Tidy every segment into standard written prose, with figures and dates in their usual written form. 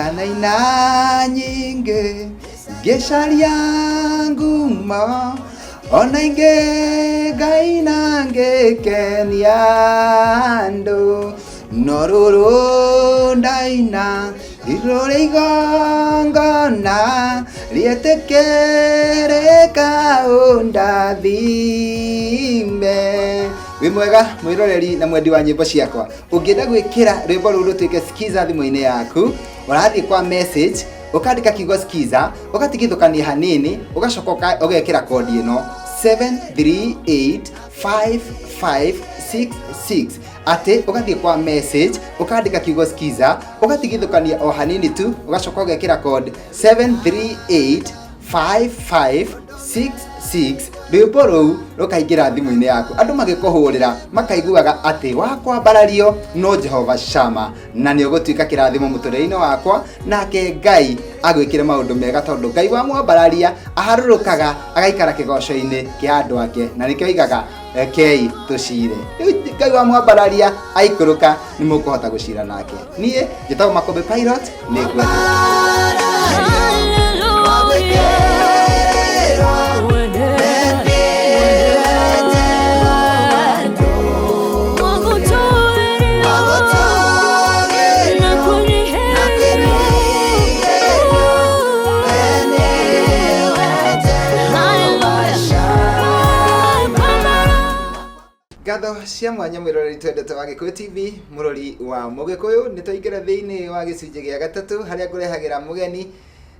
Ndanaina nyingĩ ngĩcaria ngumo, ona ingĩ ngaina ngĩkenia andũ, no rũrũ ndaina rũrĩ igongona rĩetĩkĩrĩka ũndathime. Wĩ mwega mwĩroreri na mwendi wa nyĩmbo ciakwa. Ũngĩenda gwĩkĩra rwĩmbo rũu rũtuĩke skiza thimũ-inĩ yaku, ũrathiĩ kwa message, ũkandĩka kiugo skiza, ũgatigithũkania hanini, ũgacoka ũgekĩra kodi ĩno 7385566. Atĩ ũgathiĩ kwa message, ũkandĩka kiugo skiza, ũgatigithũkania o hanini tu, ũgacoka ũgekĩra code 7385566. Rwĩmbo rũu rũkaingĩra thimũ-inĩ yaku, andũ magĩkũhũrĩra makaiguaga atĩ wakwambarario no Jehova Shama, na nĩ ũgũtuĩka kĩrathimo mũtũrĩre-inĩ wakwa, nake Ngai agwĩkĩre maũndũ mega, tondũ Ngai wamwambararia aharũrũkaga agaikara kĩgoco-inĩ kĩa andũ ake, na nĩkĩo oigaga rekei tũcire. Rĩu Ngai wamwambararia aikũrũka nĩ mũkũhota gũcira nake. Niĩ njĩtagwo Makũmbĩ Pilot, nĩ ngwendete. Ngatho cia mwanya mwĩroreri twendete wa Gĩkũyũ TV, mũrori wa Mũgĩkũyũ, nĩ twaingĩra thĩinĩ wa gĩcunjĩ gĩa gatatũ harĩa ngũrehagĩra mũgeni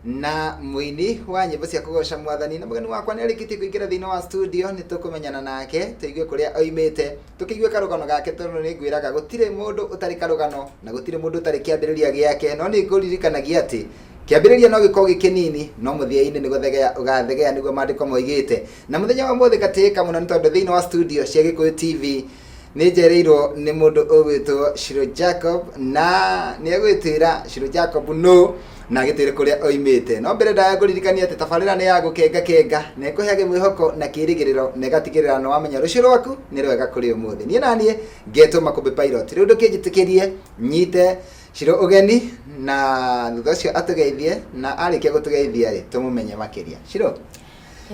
na mũini wa nyĩmbo cia kũgoca mwathani, na mũgeni wakwa nĩ arĩkĩtie kũingĩra thĩinĩ wa studio. Nĩ tũkũmenyana nake, tũigue kũrĩa oimĩte, tũkĩigue karũgano gake, tondũ nĩ ngwĩraga gũtirĩ mũndũ ũtarĩ karũgano na gũtirĩ mũndũ ũtarĩ kĩambĩrĩria gĩake. No nĩ ngũririkanagia atĩ kĩambĩrĩria no gĩkorwo gĩ kĩnini, no mũthia-inĩ nĩ gũthegea ũgathegea, nĩguo maandĩko moigĩte. Na mũthenya wa ũmũthĩ ngatĩĩka mũno nĩ tondũ thĩinĩ wa studio cia Gĩkũyũ TV nĩ njereirwo nĩ mũndũ ũgwĩtwo Shiro Jacob, na nĩ egwĩtwĩra Shiro Jacob nũ na agĩtwĩre kũrĩa oimĩte. No mbere ndaya ngũririkania atĩ tabarĩra nĩ ya gũkenga kenga na ĩkũheage mwĩhoko na kĩrĩgĩrĩro na ĩgatigĩrĩra nĩ wamenya rũciũ rwaku nĩ rwega kũrĩ ũmũthĩ. Niĩ naniĩ ngetwo Makũmbĩ Pilot. Rĩu ndũkĩnjĩtĩkĩrie nyite Shiro ũgeni na thutha ũcio atũgeithie, na arĩkia gũtũgeithia rĩ tũmũmenye makĩria. Shiro.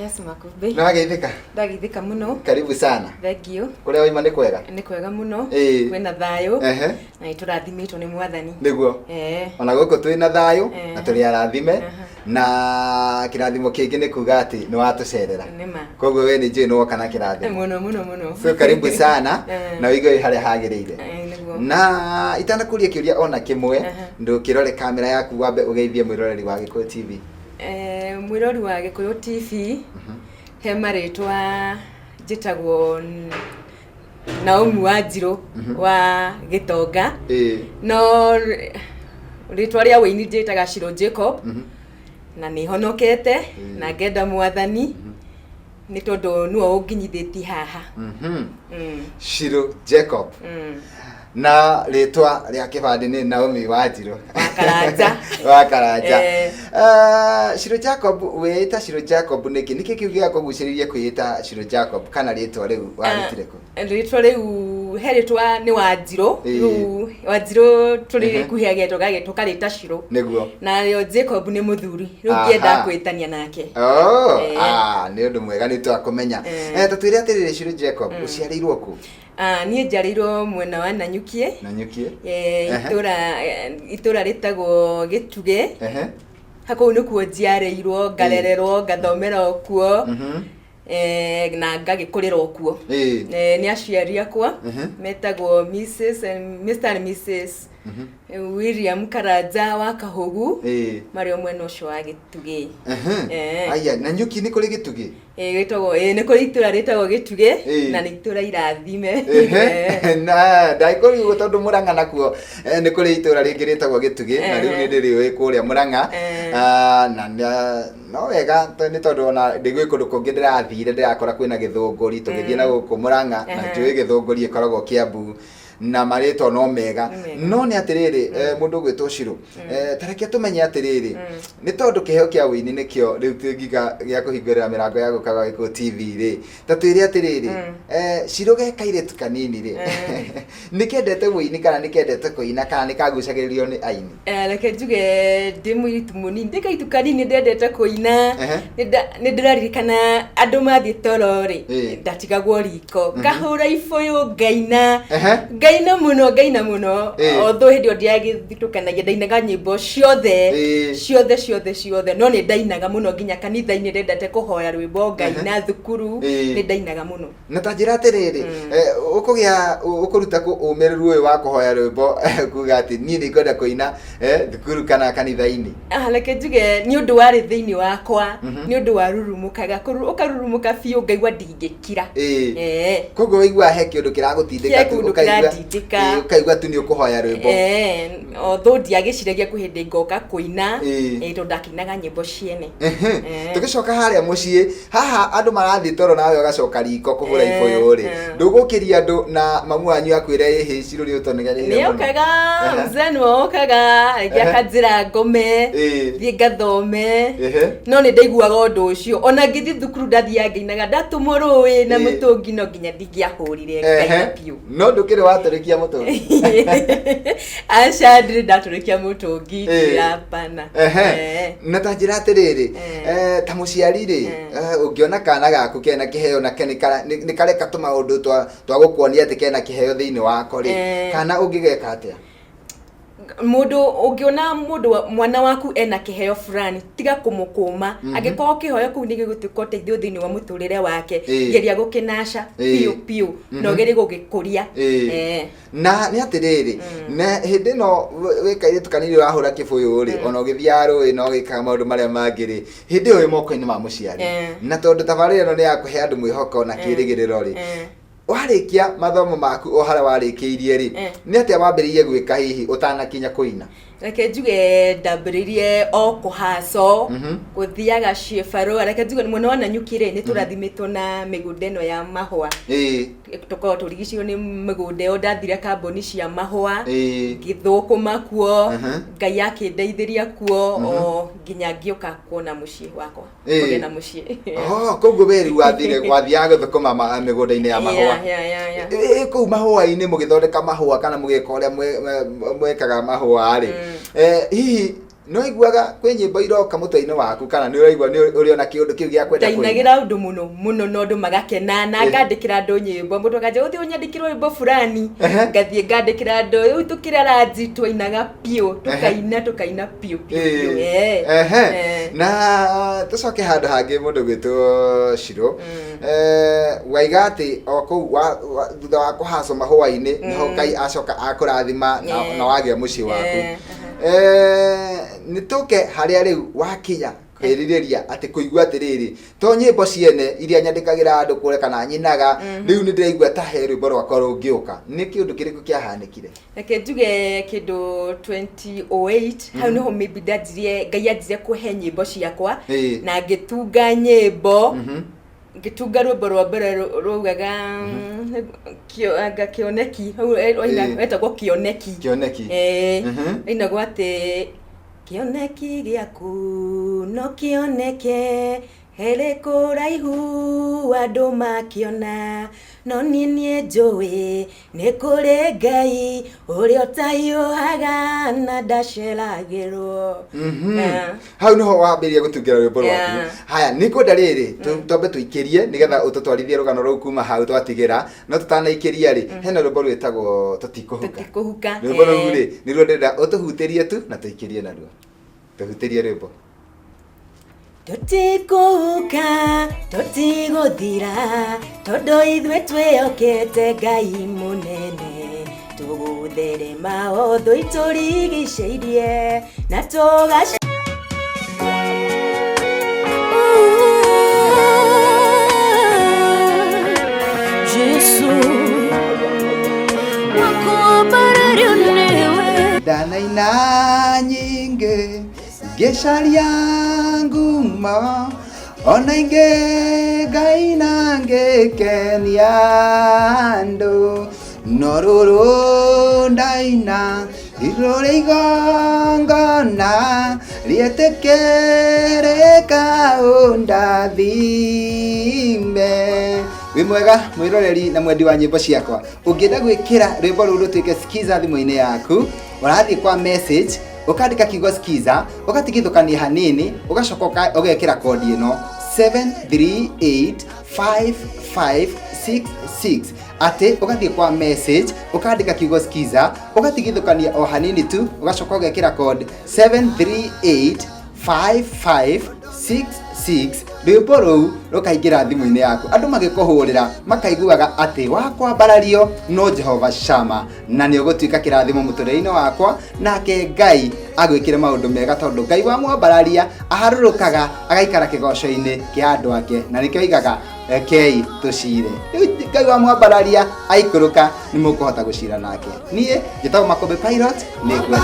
Yes, Makũmbĩ. Nĩwageithĩka? Ndageithĩka mũno. Karibu sana. Thank you. Kũrĩa waima nĩ kwega? Nĩ kwega mũno. Ĩĩ. Kwĩna thayũ. Ehe. Na nĩ tũrathimĩtwo nĩ Mwathani. Nĩguo. Ĩĩ. Ona gũkũ twĩ na thayũ na Ehe. tũrĩ arathime. Aha. Na kĩrathimo kĩngĩ nĩ kuga atĩ nĩ watũcerera. Nĩ ma. Koguo we nĩ njũĩ nĩ woka na kĩrathimo. Mũno mũno mũno. So karibu sana Eh. na ũigue wĩ harĩa hagĩrĩire. Ĩĩ, nĩguo. Na itanakũria kĩũria ona kĩmwe, Aha. ndũkĩrore kamera yaku wambe ũgeithie mwĩroreri wa Gĩkũyũ TV. Eh, mwĩrori wa Gĩkũyũ TV, he marĩtwa njĩtagwo Naomi Wanjirũ wa Gĩtonga, no rĩtwa rĩa wĩini njĩtaga Shiro Jacob, na nĩ honokete na ngenda Mwathani nĩ tondũ nĩwe ũnginyithĩtie haha. Shiro Jacob. Na rĩtwa rĩa kĩbandĩ nĩ Naomi Wanjirũ Wa Karanja. Wa Karanja. Eh. Shiro Jacob, wĩĩta Shiro Jacob nĩkĩ? Nĩkĩ kĩu gĩakũgucĩrĩirie kwĩĩta Shiro Jacob, kana rĩtwa rĩu warutire kũ? Rĩtwa rĩu, he rĩtwa nĩ Wanjirũ. Rĩu Wanjirũ tũrĩ kuhĩ agetwo tũkarĩta Shiro. Narĩo Jacob nĩ mũthuri, rĩu ngĩenda kwĩtania nake. Oh, Eh. ah, nĩ ũndũ mwega nĩ twakũmenya. Eh. Eh, tũtwĩre atĩrĩrĩ Shiro Jacob, ũciarĩirwo kũ? Ah, niĩ njarĩirwo mwena wa Nanyukie. Nanyukie. Eh, itũra rĩtagwo Gĩtugĩ. Kũu nĩkuo njiarĩirwo, ngarererwo, ngathomera o kuo. Eh, na ngagĩkũrĩra o kuo. Eh, nĩ aciari akwa metagwo Mrs and Mr and Mrs William Karanja wa Kahugu, marĩ o mwena ũcio wa Gĩtugĩ. Eh. Aya, Nanyuki nĩ kũrĩ Gĩtugĩ? Ĩĩ, gĩtagwo, ĩĩ, nĩ kũrĩ itũra rĩtagwo Gĩtugĩ, na nĩ itũra irathime. Na ndagĩkũria ũguo tondũ Mũrang'a nakuo nĩ kũrĩ itũra rĩngĩ rĩtagwo Gĩtugĩ, na rĩu nĩ ndĩrĩũĩ kũrĩa Mũrang'a. Ah, na no wega nĩ tondũ ona ndĩ gwĩ kũndũ kũngĩ ndĩrathire ndĩrakora kwĩna Gĩthũngũri, tũgĩthiĩ na gũkũ Mũrang'a na njũĩ Gĩthũngũri ĩkoragwo Kĩambu. Na marĩtwa no mega. Nĩ mega. No nĩ atĩrĩrĩ, mũndũ ũgwĩtwo Shiro, ta reke tũmenye atĩrĩrĩ, nĩ tondũ kĩheo kĩa ũini nĩkĩo rĩu tũngiuga gĩa kũhingũrĩra mĩrango ya gũka gwa Gĩkũyũ TV rĩ, ta twĩre atĩrĩrĩ, Shiro ge kairĩtu kanini rĩ, nĩ kendete ũini kana nĩ kendete kũina kana nĩ kagucagĩrĩrio nĩ aini? Reke njuge ndĩ mũirĩtu mũnini, ndĩ kairĩtu kanini ndendete kũina. Nĩ ndĩraririkana andũ mathiĩ toro rĩ, ndatigagwo riko, ngahũra ibũyũ ngaina, ngaina mũno, ngaina mũno. Although hĩndĩ ĩyo ndiagĩthitũkanagia, ndainaga nyĩmbo ciothe, ciothe ciothe ciothe, no nĩ ndainaga mũno nginya kanitha-inĩ ndendete kũhoya rwĩmbo ngaina, thukuru nĩ ndainaga mũno. Na ta njĩra atĩrĩrĩ, ũkũgĩa ũkũruta kũ ũmĩrĩru ũyũ wa kũhoya rwĩmbo kuga atĩ niĩ nĩ ngwenda kũina thukuru kana kanitha-inĩ? Ah, reke njuge nĩ ũndũ warĩ thĩinĩ wakwa, nĩ ũndũ warurumũkaga, ũkarurumũka biũ ngaigua ndingĩkira. Koguo waigua he kĩũndũ kĩragũtindĩka He tu, kĩũndũ kĩrandindĩka. Ũkaigua tu nĩ ũkũhoya rwĩmbo. Although ndiagĩciragia kwĩ hĩndĩ ngoka kũina, tondũ ndakĩinaga nyĩmbo ciene. Tũgĩcoka harĩa mũciĩ haha andũ marathiĩ toro nawe ũgacoka riko kũhũra ibũyũ rĩ, ndũgũkĩria andũ na mamu wanyu akwĩre ĩhĩ Shiro nĩ ũtonegereire Nĩ mũno. okaga, mzee nĩwe okaga rĩngĩ akanjĩra ngome, thiĩ ngathome. No nĩ ndaiguaga ũndũ ũcio, ona ngĩthiĩ thukuru ndathiaga ngĩinaga, ndatũmwo rũĩ na mũtũngi no nginya ndingĩahũrire ngaina biũ. No ndũkĩrĩ watũrĩkia mũtũngi? Aca, ndirĩ ndatũrĩkia mũtũngi, ndirapana. Na ta njĩra atĩrĩrĩ, ta mũciari rĩ, ũngĩona kana gaku kena kĩheo na nĩ kareka tũmaũndũ twa gũkuonia atĩ kena kĩheo thĩinĩ wako rĩ, kana ũngĩgeka atĩa? Mũndũ ũngĩona mũndũ mwana waku ena kĩheo fulani, tiga kũmũkũma. Angĩkorwo kĩheo kĩu nĩ gĩgũtuĩka ũteithio thĩinĩ wa mũtũrĩre wake, geria gũkĩnaca biũ biũ na ũgerie gũgĩkũria. Na nĩ atĩrĩrĩ, na hĩndĩ ĩno wĩ kairĩtu kanini ũrahũra kĩbũyũ rĩ, ona ũgĩthiaga rũĩ na ũgĩkaga maũndũ marĩa mangĩ rĩ, hĩndĩ ĩyo wĩ moko-inĩ ma mũciari, na tondũ tabarĩra ĩno nĩ ya kũhe andũ mwĩhoko na kĩĩrĩgĩrĩro rĩ, warĩkia mathomo maku o harĩa warĩkĩirie rĩ, nĩ atĩa wambĩrĩirie gwĩka hihi ũtanakinya kũina? Reke njuge ndambĩrĩirie o kũhaco, gũthiaga ciĩbarũa. Reke njuge mwena wa Nanyuki rĩ, nĩ tũrathimĩtwo na mĩgũnda ĩno ya mahũa. Tũkoragwo tũrigicĩirio nĩ mĩgũnda ĩyo. Ndathire kambuni cia mahũa, ngĩthũkũma kuo, Ngai akĩndeithĩria kuo o nginya ngĩũka kuona mũciĩ wakwa, kũgĩa na mũciĩ. Oh, koguo we rĩu wathire wathiaga gũthũkũma mĩgũnda-inĩ ya mahũa? Yeah. Kũu mahũa-inĩ mũgĩthondeka mahũa kana mũgĩka ũrĩa mwekaga mahũa rĩ, hihi no iguaga kwĩ nyĩmbo iroka mũtwe-inĩ waku kana nĩ ũraigua nĩ ũrĩ ona kĩũndũ kĩu gĩa kwenda kũina? Ndainagĩra andũ mũno mũno na andũ magakena na ngandĩkĩra andũ nyĩmbo. Mũndũ akanjĩra ũthiĩ ũnyandĩkĩre rwĩmbo fulani, ngathiĩ ngandĩkĩra andũ. Rĩu tũkĩrĩa ranji twainaga biũ, tũkaina tũkaina biũ biũ biũ. Na tũcoke handũ hangĩ, mũndũ gwĩtwo Shiro, waiga atĩ o kũu thutha wa kũhacwo mahũa-inĩ nĩho Ngai acoka akũrathima na wagĩa mũciĩ waku. Nĩ tũke harĩa rĩu wakinya kwĩrirĩria atĩ kũigua atĩrĩrĩ, to nyĩmbo ciene iria nyandĩkagĩra andũ kũrĩa kana nyinaga, rĩu nĩ ndĩraigua ta he rwĩmbo rwakwa rũngĩũka. Nĩ kĩũndũ kĩrĩkũ kĩahanĩkire? Reke njuge kĩndũ 2008 hau nĩho maybe ndanjirie, Ngai anjirie kũhe nyĩmbo ciakwa na ngĩtunga nyĩmbo, ngĩtunga rwĩmbo rwa mbere rwaugaga anga kĩoneki hau, wetagwo Kĩoneki. Kĩoneki. Wainagwo atĩ kĩoneki gĩaku no kĩoneke herĩ kũraihu andũ makĩona, no niĩ niĩ njũĩ nĩ kũrĩ Ngai ũrĩa ũtahiũhaga na ndaceragĩrwo. Hau niho wambĩrĩria gũtungĩra rwĩmbo rwaku? Haya, nĩ ngwenda rĩrĩ twambe tũikĩrie nĩgetha ũtũtwarithie rũgano rũu kuma hau twatigĩra. No tũtanaikĩria rĩ, hena rwĩmbo rwĩtagwo Tũtikũhuka. Tũtikũhuka. Rwĩmbo rũu rĩ, nĩruo ndĩrenda ũtũhutĩrie tu na tũikĩrie naruo. Tũhutĩrie rwĩmbo. Tũtikũhuka, tũtigũthira, tondũ ithuĩ twĩhokete Ngai mũnene. Tũgũtherema o thũ itũrigicĩirie na tũgac Jesu wakuambarario niwe. Ndanaina nyingĩ ngĩcaria ngumo, ona ingĩ ngaina ngĩkenia andũ. No rũrũ ndaina irũrĩ igongona rĩetĩkĩrĩka ũndathime. Wĩ mwega mwĩroreri na mwendi wa nyĩmbo ciakwa, ũngĩenda gwĩkĩra rwĩmbo rũu rũtuĩke skiza thimũ-inĩ yaku, ũrathiĩ kwa message, ũkandĩka kiugo skiza, ũgatigithũkania hanini, ũgacoka ũgekĩra kodi ĩno 7385566, atĩ ũgathiĩ kwa message, ũkandĩka kiugo skiza, ũgatigithũkania o hanini tu, ũgacoka ũgekĩra code 7385566, rwĩmbo rũu rũkaingĩra thimũ-inĩ yaku. Andũ magĩkũhũrĩra makaiguaga atĩ wakwambarario no Jehova Shama, na nĩ ũgũtuĩka kĩrathimo mũtũrĩre-inĩ wakwa, nake Ngai agwĩkĩre maũndũ mega, tondũ Ngai wamwambararia aharũrũkaga agaikara kĩgoco-inĩ kĩa andũ ake, na nĩkĩo aigaga rekei tũcire. Rĩu Ngai wamwambararia aikũrũka, nĩ mũkũhota gũcira nake. Niĩ njĩtagwo Makũmbĩ Pilot, nĩ ngwendete.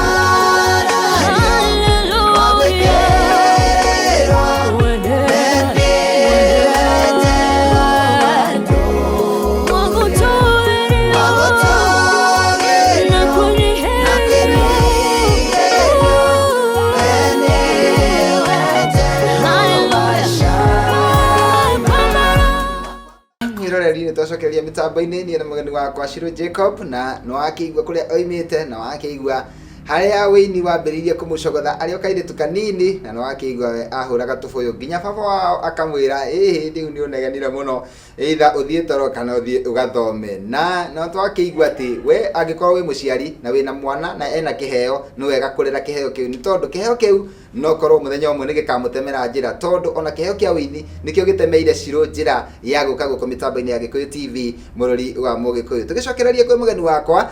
Mwĩroreri, nĩ twacokereria mĩtambo-inĩ, niĩ na mũgeni wakwa Shiro Jacob, na nĩ wakĩigua kũrĩa oimĩte, na wakĩigua harĩa wĩini wambĩrĩirie kũmũcogotha arĩ o kairĩtu kanini, na nĩ wakĩigua we ahũraga tũbũyũ nginya baba wao akamwĩra, ĩhĩ, rĩu nĩ ũnegenire mũno, either ũthiĩ toro kana ũthiĩ ũgathome. Na no twakĩigua atĩ we angĩkorwo wĩ mũciari na wĩna mwana na ena kĩheo, nĩ wega kũrera kĩheo kĩu, nĩ tondũ kĩheo kĩu no korwo mũthenya ũmwe nĩ gĩkamũtemera njĩra, tondũ ona kĩheo kĩa ũini nĩkĩo gĩtemeire Shiro njĩra ya gũka gũkũ mĩtambo-inĩ ya Gĩkũyũ TV, mũrori wa Mũgĩkũyũ. Tũgĩcokererie kwĩ mũgeni wakwa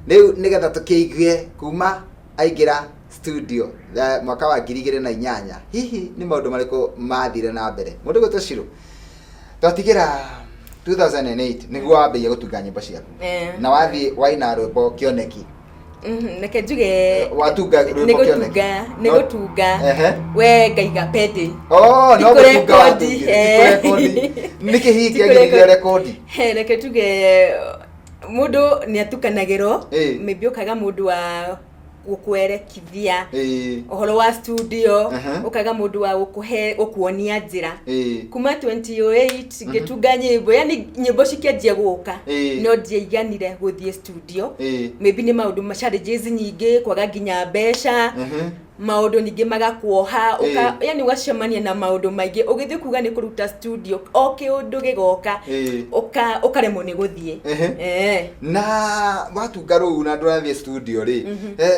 rĩu nĩgetha tũkĩigue kuma aingĩra studio mwaka wa 2008, hihi nĩ maũndũ marĩkũ mathire na mbere. Mũndũ gwĩtwo Shiro, twatigĩra 2008 nĩguo wambĩrĩria gũtunga nyĩmbo ciaku, na wathiĩ waina rwĩmbo Kĩoneki. Reke njuge Watunga rwĩmbo nĩ Kĩoneki. gũtunga, nĩ gũtunga. We ngaiga pending. Oh, no Ti gũtunga kũrekondi, watungire, ti kũrekondi. Nĩkĩ hihi Ti kĩagiririe kũrekondi. rekondi? He, reke tuge mũndũ nĩ atukanagĩrwo, maybe ũkaga mũndũ wa gũkwerekithia ũhoro wa studio, ũkaga mũndũ wa gũkũhe, gũkuonia njĩra. Kuma 2008 ngĩtunga nyĩmbo, yani nyĩmbo cikĩanjia gũka, no ndiaiganire gũthiĩ studio. Maybe nĩ maũndũ ma challenges nyingĩ, kwaga nginya mbeca, maũndũ ningĩ magakuoha, yani ũgacemania na maũndũ maingĩ ũgĩthiĩ kuga nĩ kũruta studio, o kĩũndũ gĩgoka, ũkaremwo nĩ gũthiĩ. Na watunga rũu na ndũrathiĩ studio rĩ,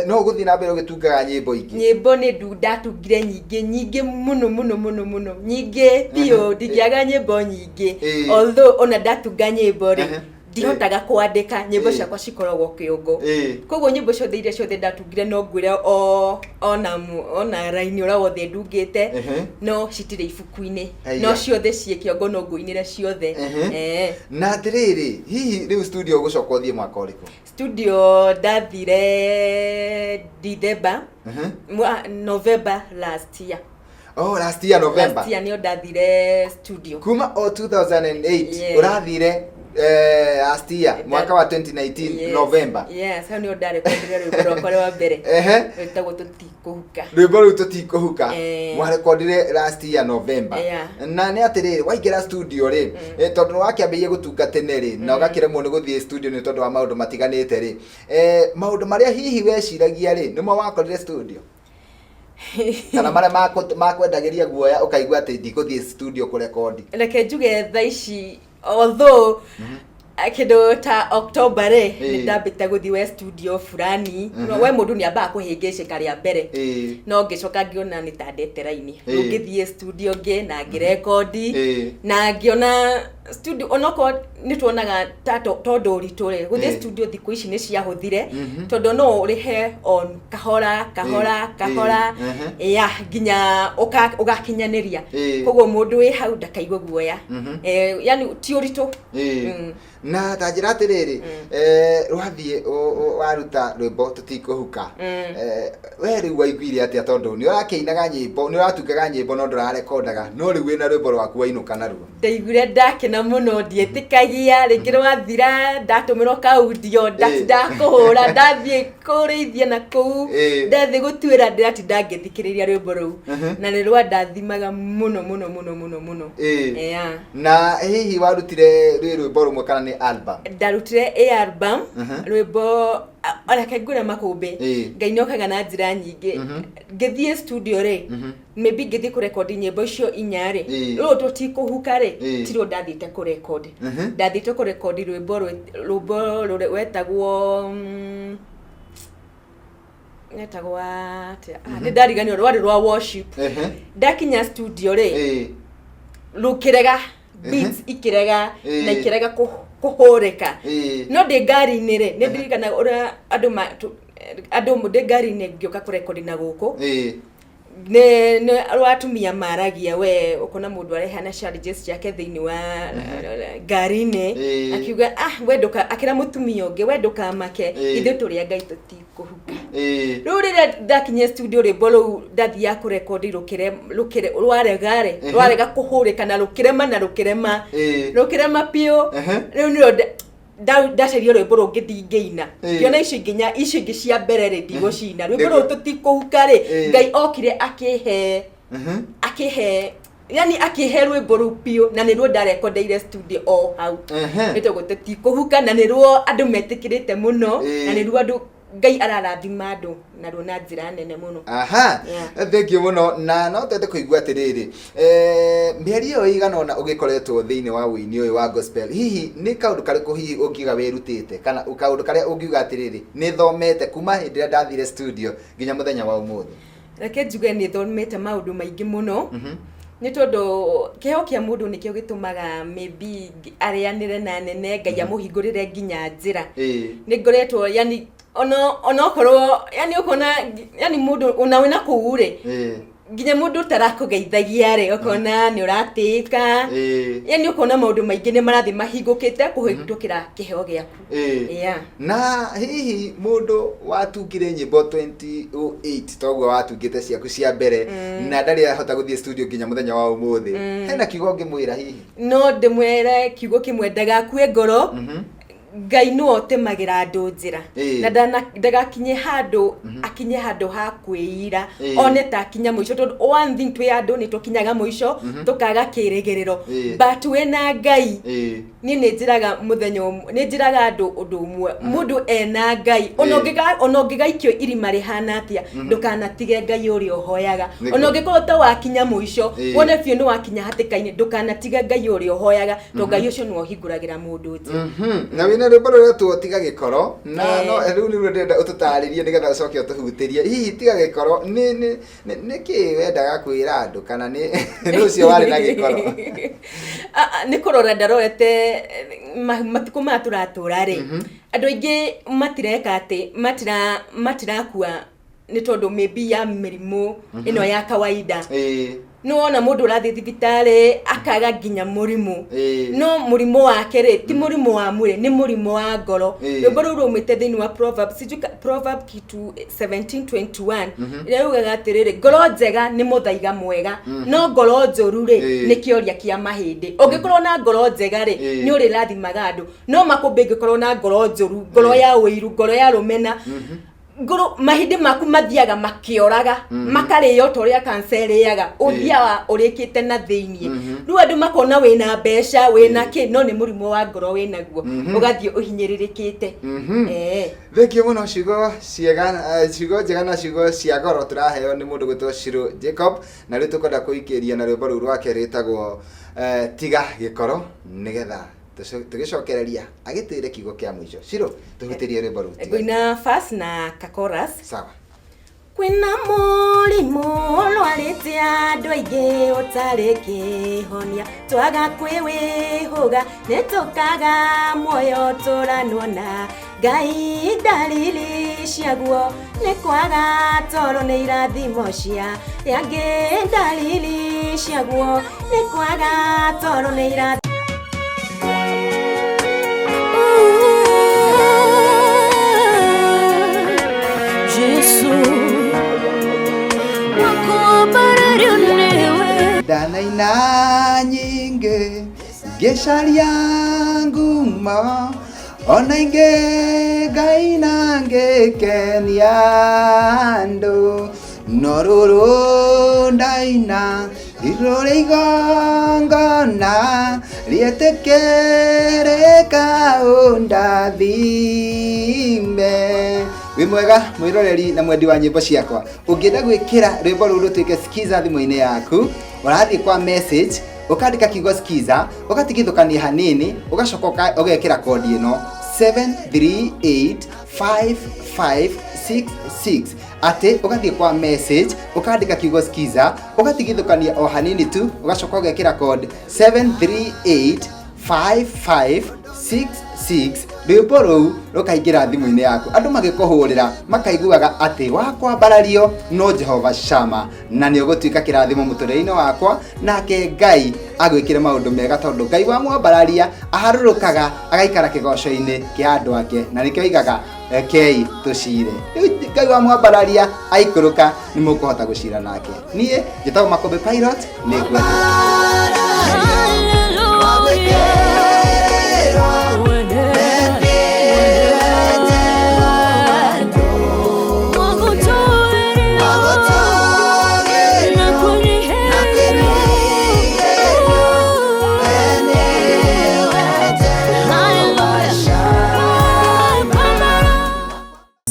no ũgũthiĩ na mbere ũgĩtungaga nyĩmbo ingĩ? Nyĩmbo nĩ ndatungire nyingĩ nyingĩ mũno mũno mũno mũno, nyingĩ biũ, ndingĩaga nyĩmbo nyingĩ. Although ona ndatunga nyĩmbo rĩ, ndihotaga kwandĩka nyĩmbo ciakwa, cikoragwo kĩongo. Koguo nyĩmbo ciothe iria ciothe ndatungire, no ngwĩre o ona raini ũrĩa wothe ndungĩte, no citirĩ ibuku-inĩ. No ciothe ciĩ kĩongo, no ngũinĩre ciothe. Na atĩrĩrĩ, hihi rĩu studio ũgũcoka ũthiĩ mwaka ũrĩkũ? Studio ndathire December, November last year. Oh, last year November. Last year nĩo ndathire studio. Kuma o 2008? Yeah. Ũrathire last year, mwaka wa 2019? Yes. November. Yes, hau nĩo ndarekondire rwĩmbo rwakwa rwa mbere, rwĩtagwo Tũtikũhuka. Rwĩmbo rũu Tũtikũhuka, mwarekondire last year November? Yeah. Na nĩ atĩrĩrĩ, waingĩra studio rĩ, tondũ nĩ wakĩambĩrĩirie gũtunga tene rĩ, na ũgakĩremwo nĩ gũthiĩ studio nĩ tondũ wa maũndũ matiganĩte rĩ, maũndũ marĩa hihi weciragia rĩ, nĩmo wakorire studio, kana marĩa makwendagĩria guoya ũkaigua atĩ ndikũthiĩ studio kũrekondi? Reke njuge thaa ici, although kĩndũ ta October rĩ, nĩ ndambĩte gũthiĩ we studio fulani. We mũndũ nĩ ambaga kũhĩngĩcĩka rĩa mbere, no ngĩcoka ngĩona nĩ ta ndete raini. Rĩu ngĩthiĩ studio ngĩ na ngĩrekondi, na ngĩona studio onokorwo nĩ tuonaga ta tondũ ũritũ rĩ, gũthiĩ studio thikũ ici nĩ ciahũthire, tondũ no ũrĩhe on kahora kahora kahora, ya nginya ũgakinyanĩria. Koguo mũndũ wĩ hau ndakaigua guoya. Yani ti ũritũ. Na ta njĩra atĩrĩrĩ, rwathiĩ waruta rwĩmbo Tũtikũhuka, we rĩu waiguire atĩa, tondũ nĩ ũrakĩinaga nyĩmbo, nĩ ũratungaga nyĩmbo, no ndũrarekondaga, no rĩu wĩna rwĩmbo rwaku wainũka naruo? Ndaiguire ndakena. Ndakena mũno, ndiĩtĩkagia rĩngĩ rwathira ndatũmĩrwo kaudio, ndatinda kũhũra, ndathiĩ kũrĩithia na kũu, ndathiĩ gũtuĩra, ndĩratinda ngĩthikĩrĩria rwĩmbo rũu, na nĩ rwandathimaga mũno mũno mũno mũno mũno. Yeah. Na hihi warutire rwĩ rwĩmbo rũmwe kana nĩ album? Ndarutire a album. Rwĩmbo reke ngwĩre makũmbĩ, Ngai nĩokaga na njĩra nyingĩ. Ngĩthiĩ studio rĩ, maybe ngĩthiĩ kũrekondi nyĩmbo icio inya rĩ, rũrũ tũtikũhuka rĩ, tiruo ndathiĩte kũrekondi. Ndathiĩte kũrekondi rwĩmbo rwĩmbo rũrĩa wetagwo wetagwo atĩa? Ah, nĩ ndariganĩrwo, rwarĩ rwa worship. Ndakinya studio rĩ, rũkĩrega, beats ikĩrega na ikĩrega kũhũrĩka. No ndĩ ngari-inĩ rĩ, nĩ ndirikanaga ũrĩa andũ andũ ndĩ ngari-inĩ ngĩũka kũrekondi na gũkũ, nĩ rwa atumia maragia, we ũkona mũndũ arehana challenges ciake thĩinĩ wa ngari-inĩ, akiuga, "Ah, we ndũka," akĩra mũtumia ũngĩ, "We ndũkamake, ithuĩ tũrĩ a Ngai, tũtikũhuka." Rĩu rĩrĩa ndakinyire studio, rwĩmbo rũu ndathiaga kũrekondi rũkĩre rũkĩre rwarega rĩ, rwarega kũhũrĩka na rũkĩrema na rũkĩrema, rũkĩrema biũ. Rĩu nĩrĩo ndacaria rwĩmbo rũngĩ ndingĩina. Ngĩona icio ingĩ icio ingĩ cia mbere rĩ, ndigũcina. Rwĩmbo rũu tũtikũhuka rĩ, Ngai okire akĩhe akĩhe yani akĩhe rwĩmbo rũu biũ, na nĩruo ndarekondeire studio o hau, rĩtagwo tũtikũhuka, na nĩruo andũ metĩkĩrĩte mũno, na nĩruo andũ Ngai ararathima andũ naruo na njĩra nene mũno. Aha. Thank you mũno, na no twende kũigua atĩrĩrĩ, mĩeri ĩyo ĩigana ũna ũgĩkoretwo thĩinĩ wa ũini ũyũ wa gospel, hihi nĩ kaũndũ karĩkũ hihi ũngiuga wĩrutĩte, kana kaũndũ karĩa ũngiuga atĩrĩrĩ, nĩ thomete kuma hĩndĩ ĩrĩa ndathire studio nginya mũthenya wa ũmũthĩ? Reke njuge nĩ thomete maũndũ maingĩ mũno, nĩ tondũ kĩheo kĩa mũndũ nĩkĩo gĩtũmaga maybe arĩanĩre na nene, Ngai amũhingũrĩre nginya njĩra. Nĩ ngoretwo yani ona onokorwo yani ũkona yani mũndũ ona wĩna kũu rĩ, nginya mũndũ ũtarakũgeithagia rĩ, ũkona nĩ ũratĩĩka. Yani ũkona maũndũ maingĩ nĩ marathiĩ mahingũkĩte kũhĩtũkĩra kĩheo gĩaku. Yeah. Na hihi mũndũ watungire nyĩmbo 2008 toguo watungĩte ciaku cia mbere na ndarĩ ahota gũthiĩ studio nginya mũthenya wa ũmũthĩ, hena kiugo ũngĩmwĩra hihi? No ndĩmwĩre kiugo kĩmwe, ndagakue ngoro. Ngai nĩwe ũtemagĩra andũ njĩra. Na ndagakinye handũ, akinye handũ ha kwĩira, one ta akinya mũico, tondũ one thing, twĩ andũ nĩ tũkinyaga mũico tũkaga kĩrĩgĩrĩro, but wĩna Ngai, niĩ nĩ njĩraga mũthenya ũmwe, nĩ njĩraga andũ ũndũ ũmwe, mũndũ ena Ngai, ona ona ũngĩgaikio irima rĩhana atĩa, ndũkanatige Ngai ũrĩa ũhoyaga. Ona ũngĩkorwo ta wakinya mũico, wone biũ nĩ wakinya hatĩka-inĩ, ndũkanatige Ngai ũrĩa ũhoyaga, tondũ Ngai ũcio nĩwe ũhingũragĩra mũndũ njĩra. Na wĩna rwĩmbo rũretwo tiga gĩkoro, na no rĩu nĩruo ndĩrenda ũtũtarĩrie nĩgetha ũcoke ũtũhutĩrie. Hihi tiga gĩkoro nĩ kĩĩ wendaga kwĩra andũ, kana nĩ ũcio warĩ na gĩkoro? Ah, ah, nĩ kũrora ndarorete matukũ maya tũratũra rĩ, andũ aingĩ matireka atĩ matirakua nĩ tondũ maybe ya mĩrimũ ĩno ya kawaida. Nĩ wona mũndũ ũrathiĩ thibitarĩ akaga nginya mũrimũ, no mũrimũ wake rĩ, ti mũrimũ wa mwĩrĩ, nĩ mũrimũ wa ngoro. Rwĩmbo rũu rũmĩte thĩinĩ wa Proverb, sijui Proverb kitu 1721, ĩrĩa yugaga atĩrĩrĩ, ngoro njega nĩ mũthaiga mwega, no ngoro njũru rĩ, nĩ kĩoria kĩa mahĩndĩ. Ũngĩkorwo na ngoro njega rĩ, nĩ ũrĩrathimaga andũ, no makũmbĩ ũngĩkorwo na ngoro njũru, ngoro ya ũiru, ngoro ya rũmena, ngoro mahĩndĩ maku mathiaga makĩoraga, makarĩo ta ũrĩa kanca ĩrĩaga, ũthiaga ũrĩkĩte na thĩiniĩ. Rĩu andũ makona wĩna mbeca, wĩna kĩ, no nĩ mũrimũ wa ngoro wĩnaguo, ũgathiĩ ũhinyĩrĩrĩkĩte. Thank you mũno, ciugo ciega, ciugo njega na ciugo cia goro tũraheo nĩ mũndũ gwĩtwo Shiro Jacob, na rĩu tũkwenda kũikĩria na rwĩmbo rũu rwake rwĩtagwo tiga gĩkoro, nĩgetha tũgĩcokereria agĩtwĩre kiugo kĩa mũico. Shiro, tũhutĩrie rwĩmbo rũu, Tiga. Ngũina verse na ka chorus. Sawa. Kwĩna mũrimũ ũrwarĩte andũ aingĩ ũtarĩ kĩhonia, twaga kwĩwĩhũga nĩ tũkaga muoyo tũranwo na Ngai. Ndariri ciaguo nĩ kwaga toro, nĩ irathimo cia yangĩ. Ndariri ciaguo nĩ kwaga toro, nĩ irathimo. Jesu wakubarariu niwe. Ndanaina nyingĩ. Ngĩcaria ngumo ona ingĩ ngaina ngĩkenia andũ, no rũrũ ndaina rũrĩ igongona rĩetĩkĩrĩka ũndathime. Wĩ mwega mwĩroreri na mwendi wa nyĩmbo ciakwa, ũngĩenda gwĩkĩra rwĩmbo rũu rũtuĩke skiza thimũ-inĩ yaku, ũrathiĩ kwa message, ũkandĩka kiugo skiza, ũgatigithũkania hanini, ũgacoka ũgekĩra kodi ĩno 7385566, atĩ ũgathiĩ kwa message, ũkandĩka kiugo skiza, ũgatigithũkania o hanini tu, ũgacoka ũgekĩra code 7385566. Rwĩmbo rũu rũkaingĩra thimũ-inĩ yaku, andũ magĩkũhũrĩra makaiguaga atĩ wakwambarario no Jehova Shama, na nĩ ũgũtuĩka kĩrathimo mũtũrĩre-inĩ wakwa, nake Ngai agwĩkĩre maũndũ mega, tondũ Ngai wamwambararia aharũrũkaga agaikara kĩgoco-inĩ kĩa andũ ake, na nĩkĩo aigaga rekei tũcire. Rĩu Ngai wamwambararia aikũrũka, nĩ mũkũhota gũcira nake. Niĩ njĩtagwo Makũmbĩ Pilot, nĩ ngwendete.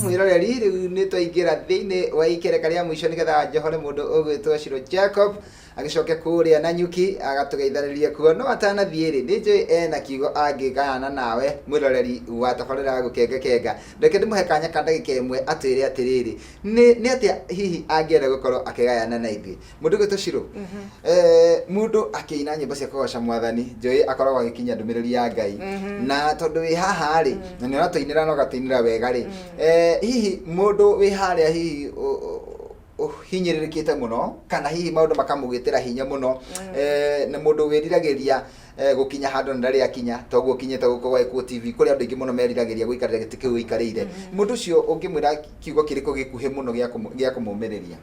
Mwĩroreri, rĩu nĩ twaingĩra thĩinĩ wa ikereka rĩa mũico nĩgetha njohore mũndũ ũgwĩtwo Shiro Jacob agĩcoke kũrĩa na nyuki agatũgeithanĩria kuo. No atanathiĩ rĩ, nĩ njũĩ ena kiugo angĩgayana nawe mwĩroreri wa tabarĩra ya gũkengakenga. Reke ndĩmũhe kanya ka ndagĩka ĩmwe atwĩre atĩrĩrĩ, nĩ atĩa hihi angĩenda gũkorwo akĩgayana na ithuĩ. Mũndũ ũgwĩtwo Shiro, mũndũ akĩina nyĩmbo cia kũgoca mwathani, njũĩ akoragwo agĩkinyia ndũmĩrĩri ya Ngai, na tondũ wĩ haha rĩ, na nĩ ũratũinĩra na ũgatũinĩra wega rĩ, hihi mũndũ wĩ harĩa hihi ũhinyĩrĩrĩkĩte mũno, kana hihi maũndũ makamũgĩtĩra hinya mũno, na mũndũ wĩriragĩria gũkinya handũ na ndarĩ akinya, toguo ũkinyĩte gũkũ gwa Gĩkũyũ TV, kũrĩa andũ aingĩ mũno meriragĩria gũikarĩra gĩtĩ kĩu ũikarĩire, mũndũ ũcio ũngĩmwĩra kiugo kĩrĩkũ gĩkuhĩ mũno gĩa kũmũmĩrĩria?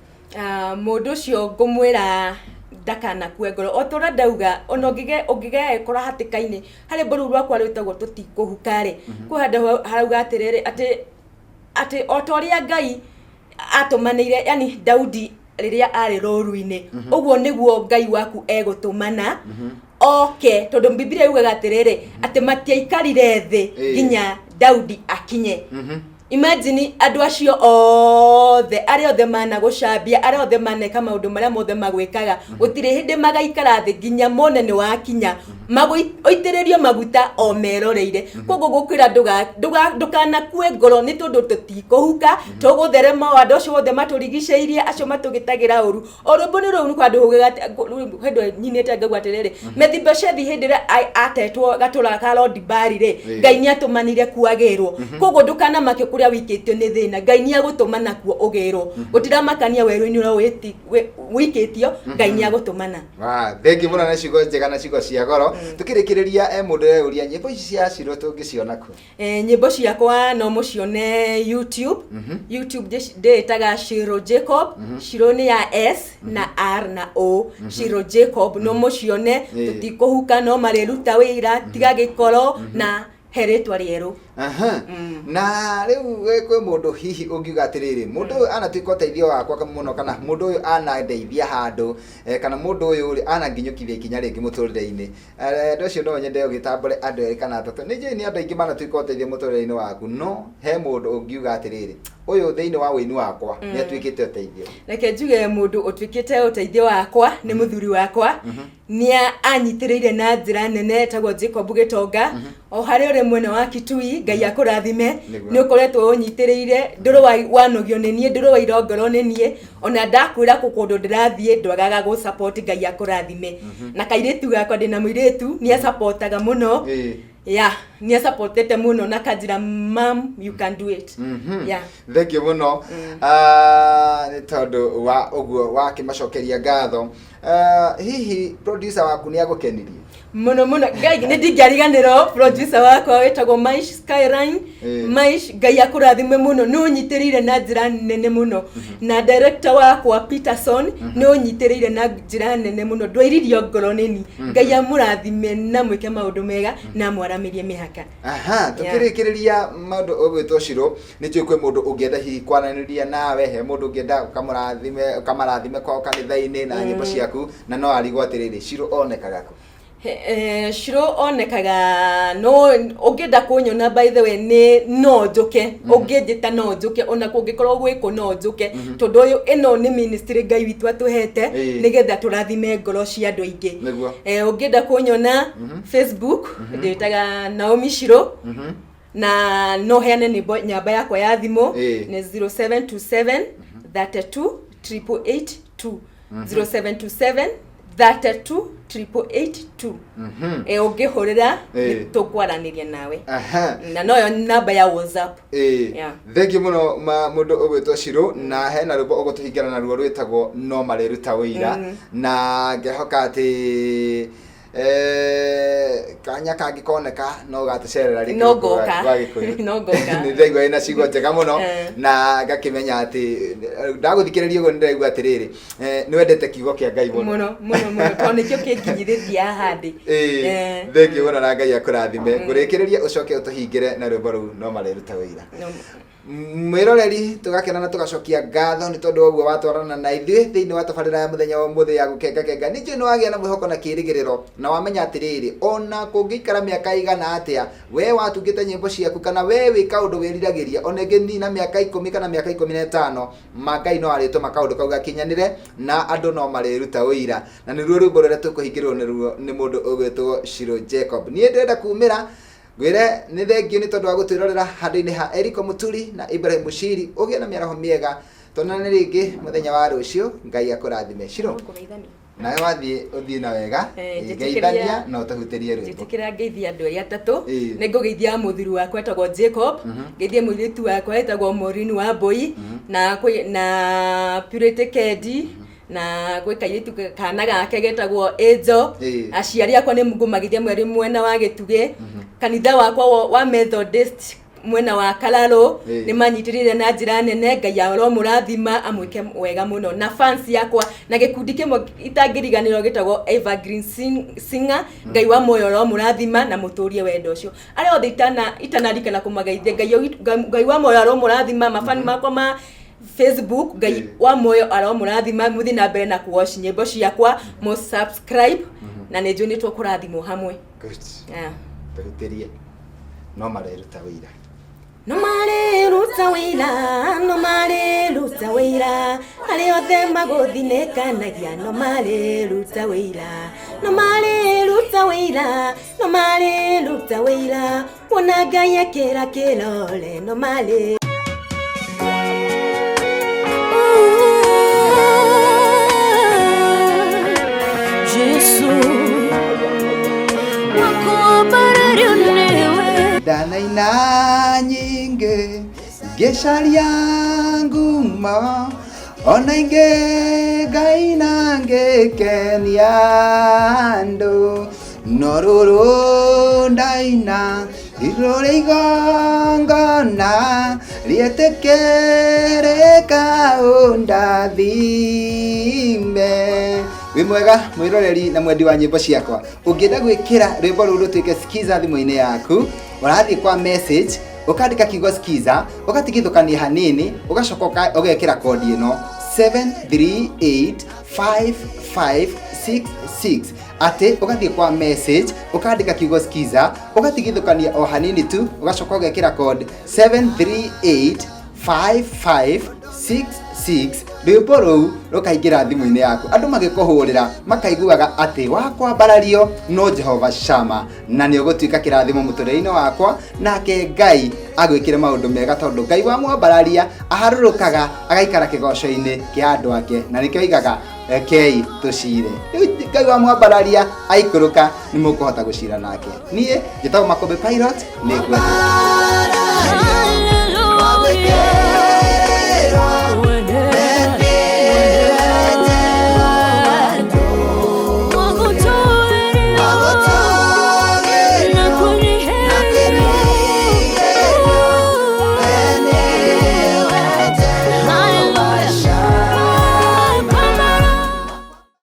Mũndũ ũcio ngũmwĩra ndakanakue ngoro, o ta ũrĩa ndauga, ona ũngĩgekora hatĩka-inĩ, harĩ rwĩmbo rũu rwakwa rwĩtagwo tũtikũhuka rĩ, kwĩ handũ harauga atĩrĩrĩ, atĩ o ta ũrĩa Ngai atũmanĩire, yani Daudi rĩrĩa arĩ rũru-inĩ, ũguo nĩguo Ngai waku egũtũmana oke, tondũ Bibilia yugaga atĩrĩrĩ, atĩ matiaikarire thĩ nginya Daudi akinye. Imagine andũ acio othe, arĩa othe managũcambia, arĩa othe maneka maũndũ marĩa mothe magwĩkaga, gũtirĩ hĩndĩ magaikara thĩ nginya mone nĩ wakinya, ũitĩrĩrio maguta o meroreire. Koguo ngũkwĩra ndũkanakue ngoro, nĩ tondũ tũtikũhuka, tũgũtherema o andũ acio othe matũrigicĩirie, acio matũgĩtagĩra ũru. O rwĩmbo nĩ rũu nĩ kwa ndũhũgĩga hĩndĩ nyinĩte ngauga atĩrĩrĩ, Mephibosheth hĩndĩ ĩrĩa atetwo gatũra ka Lodibari rĩ, Ngai nĩ atũmanire kuagĩrwo. Koguo ndũkanamake kũrĩa wikĩtio nĩ thĩna, Ngai nĩ agũtũmana kuo ũgĩrwo. Gũtiramakania werũ-inĩ ũrĩa wikĩtio, Ngai nĩ agũtũmana. Thengiũ mũno na ciugo njega na ciugo cia goro. Tũkĩrĩkĩrĩria, mũndũ ũreyũria nyĩmbo ici cia Shiro tũngĩciona kũ? Nyĩmbo ciakwa no mũcione YouTube. YouTube ndĩĩtaga Shiro Jacob. Shiro nĩ ya S na R na O. Shiro Jacob no mũcione. Tũtikũhuka, no marĩruta wĩra, tiga gĩkoro na he rĩtwa rĩerũ. Na rĩu kwĩ mũndũ hihi ũngiuga atĩrĩrĩ, mũndũ ũyũ anatuĩka ũteithio wakwa mũno, kana mũndũ ũyũ anandeithia handũ, kana mũndũ ũyũ rĩ ananginyũkithia ikinya rĩngĩ mũtũrĩre-inĩ. Andũ acio no nyende ũgĩtambũre andũ erĩ kana atatũ. Nĩ njũĩ nĩ andũ aingĩ manatuĩka ũteithio mũtũrĩre-inĩ waku, no he mũndũ ũngiuga atĩrĩrĩ, ũyũ thĩinĩ wa ũini wakwa nĩ atuĩkĩte ũteithio. Reke njuge mũndũ ũtuĩkĩte ũteithio wakwa nĩ mũthuri wakwa. Nĩ anyitĩrĩire na njĩra nene, etagwo Jacob Gĩtonga. O harĩa ũrĩ mwena wa Kitui, Ngai akũrathime. Nĩ ũkoretwo ũnyitĩrĩire, ndũrĩ wanogio nĩ niĩ, ndũrĩ waira ngoro nĩ niĩ. Ona ndakwĩra kũ kũndũ ndĩrathiĩ, ndwagaga gũ support, Ngai akũrathime. Na kairĩtu gakwa, ndĩna mũirĩtu, nĩ asapotaga mũno. Yeah, nĩ asapotete mũno na kanjĩra, "Mam, you can do it." Yeah. Thengiũ mũno, nĩ tondũ wa ũguo wakĩmacokeria ngatho. Hihi producer waku nĩ agũkenirie? Muno muno. Ngai, nĩ ndingĩariganĩrwo producer wakwa wĩtagwo Maish Skyline. Maish, Ngai akũrathime mũno, nĩ ũnyitĩrĩire na njĩra nene mũno, na director wakwa Peterson nĩ ũnyitĩrĩire na njĩra nene mũno, ndwairirio ngoro nĩni. Ngai amũrathime na mwĩke maũndũ mega na amwaramĩrie mĩhaka. Aha, tukĩrĩkĩrĩria maũndũ ũgwĩtwo Shiro, nĩ njũĩ kwĩ mũndũ ũngĩenda hihi kwaranĩria nawe, he mũndũ ũngĩenda ũkamũrathime, ũkamarathime kwao kanitha-inĩ na nyĩmbo ciaku, na no arigwo atĩrĩrĩ, Shiro onekaga kũ? Shiro onekaga, no ũngĩenda kũnyona, by the way, nĩ no njũke, ũngĩnjĩta no njũke, ona kũngĩkorwo gwĩkũ no njũke, tondũ ũyũ ĩno nĩ ministry Ngai witũ atũhete nĩgetha tũrathime ngoro cia andũ aingĩ. Ũngĩenda kũnyona Facebook, ndĩtaga Naomi Shiro, na no heane nĩmbo nyamba yakwa ya thimũ nĩ 0727 32 882, 0727 32 882. Ũngĩhũrĩra nĩ tũkwaranĩria nawe. Na noyo namba ya WhatsApp. Yeah. Thengiũ mũno ma mũndũ ũgwĩtwo Shiro, na hena rwĩmbo ũgũtũhingĩra naruo rwĩtagwo No Marĩruta Wĩira, na ngehoka atĩ kanya kangĩkoneka no ũgatũcerera rĩngĩ. No gũkũ ngoka. Gwa Gĩkũyũ. No ngoka. Nĩ ndaigua ĩna ciugo njega mũno na ngakĩmenya atĩ ndagũthikĩrĩria ũguo nĩ ndĩraigua atĩrĩrĩ, nĩ wendete kiugo kĩa Ngai mũno. Mũno mũno mũno, tondũ nĩkĩo kĩnginyithĩtie haha ndĩ. Thengiũ mũno na Ngai akũrathime. Ngũrĩkĩrĩria ũcoke ũtũhingĩre na rwĩmbo rũu No Marĩruta Wĩira. Mwĩroreri, tũgakena na tũgacokia ngatho nĩ tondũ wa ũguo watwarana na ithuĩ thĩinĩ wa tabarĩra ya mũthenya wa ũmũthĩ ya gũkengakenga. Nĩ njũĩ nĩ wagĩa na mwĩhoko na kĩĩrĩgĩrĩro, na wamenya atĩrĩrĩ, ona kũngĩikara mĩaka ĩigana atĩa, we watungĩte nyĩmbo ciaku kana we wĩ kaũndũ wĩriragĩria, ona ĩngĩnina mĩaka 10 kana mĩaka 15, ma Ngai no arĩtũma kaũndũ kau gakinyanĩre na andũ no marĩruta ũira, na nĩruo rwĩmbo rũrĩa tũkũhingĩrwo nĩruo nĩ mũndũ ũgwĩtwo Shiro Jacob. Niĩ ndĩrenda kumĩra ngwĩre nĩ thengiũ nĩ tondũ wa gũtwĩrorera handũ-inĩ ha Eriko Mũturi na Ibrahim Mushiri. Ũgĩe na mĩaraho mĩega, tuonane rĩngĩ mũthenya wa rũciũ. Ngai akũrathime. Shiro, nawe wathiĩ ũthiĩ na wega. Geithania na ũtũhutĩrie rwĩmbo. Njĩtĩkĩra ngeithie andũ arĩa atatũ. Nĩ ngũgeithia mũthuri wakwa etagwo Jacob, ngeithie mũirĩtu wakwa etagwo Maureen Wambui, na na Purity Kendi, na gwĩ kairĩtu kana gake getagwo Angel. Aciari akwa nĩ ngũmageithia mweri mwena wa Gĩtugĩ, kanitha wakwa wa Methodist mwena wa Kararũ. Nĩ manyitĩrĩire na njĩra nene, Ngai aromũrathima amwĩke wega mũno, na fans yakwa na gĩkundi kĩmwe itangĩriganĩrwo gĩtagwo Evergreen Singer. Ngai wa muoyo aromũrathima na mũtũrie wendo ũcio. Arĩa othe itanarikana kũmageithia, Ngai wa muoyo aromũrathima. Mafani makwa ma Facebook, Ngai wa muoyo aromũrathima, mũthiĩ na mbere na kũwatch nyĩmbo ciakwa, mũ subscribe, na nĩ njũĩ nĩ tũkũrathimwo hamwe. Good. Tũhutĩrie No Mareruta Wĩira. No marĩruta wĩira, no marĩruta wĩira, arĩa othe magũthinĩkanagia, no marĩruta wĩira, no marĩruta wĩira, no marĩruta wĩira, wona Ngai ekĩra kĩrore, no marĩ. Jesu wakuambarario niwe. Ndanaina nyingĩ ngĩcaria ngumo, ona ingĩ ngaina ngĩkenia andũ, no rũrũ ndaina rũrĩ igongona rĩetĩkĩrĩka, ũndathime. Wĩ mwega mwĩroreri na mwendi wa nyĩmbo ciakwa, ũngĩenda gwĩkĩra rwĩmbo rũu rũtuĩke skiza thimũ-inĩ yaku, ũrathiĩ kwa message, ũkandĩka kiugo skiza, ũgatigithũkania hanini, ũgacoka ũgekĩra kodi ĩno 7385566, atĩ ũgathiĩ kwa message, ũkandĩka kiugo skiza, ũgatigithũkania o hanini tu, ũgacoka ũgekĩra code 7385566, rwĩmbo rũu rũkaingĩra thimũ-inĩ yaku, andũ magĩkũhũrĩra makaiguaga atĩ wakwambarario no Jehova Shama, na nĩ ũgũtuĩka kĩrathimo mũtũrĩre-inĩ wakwa, nake Ngai agwĩkĩre maũndũ mega, tondũ Ngai wa mwambararia aharũrũkaga agaikara kĩgoco-inĩ kĩa andũ ake, na nĩkĩo aigaga rekei tũcire. Rĩu Ngai wa mwambararia aikũrũka nĩ mũkũhota gũcira nake. Niĩ njĩtagwo Makũmbĩ Pilot, nĩ ngwendete.